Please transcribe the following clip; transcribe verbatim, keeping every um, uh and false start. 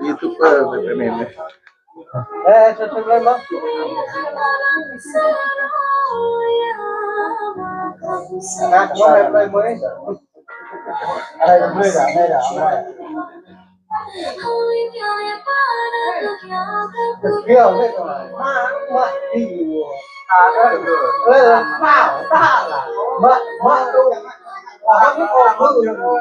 YouTuber, bê pê mem. Eh, subscribe lên, Bang. Bang, bê pê mem. Đây là mười đã, đây là mười. Kia, đây là mă, mă, đi. À, đây là, đây là mă, mă, mă, mă, mă, mă, mă,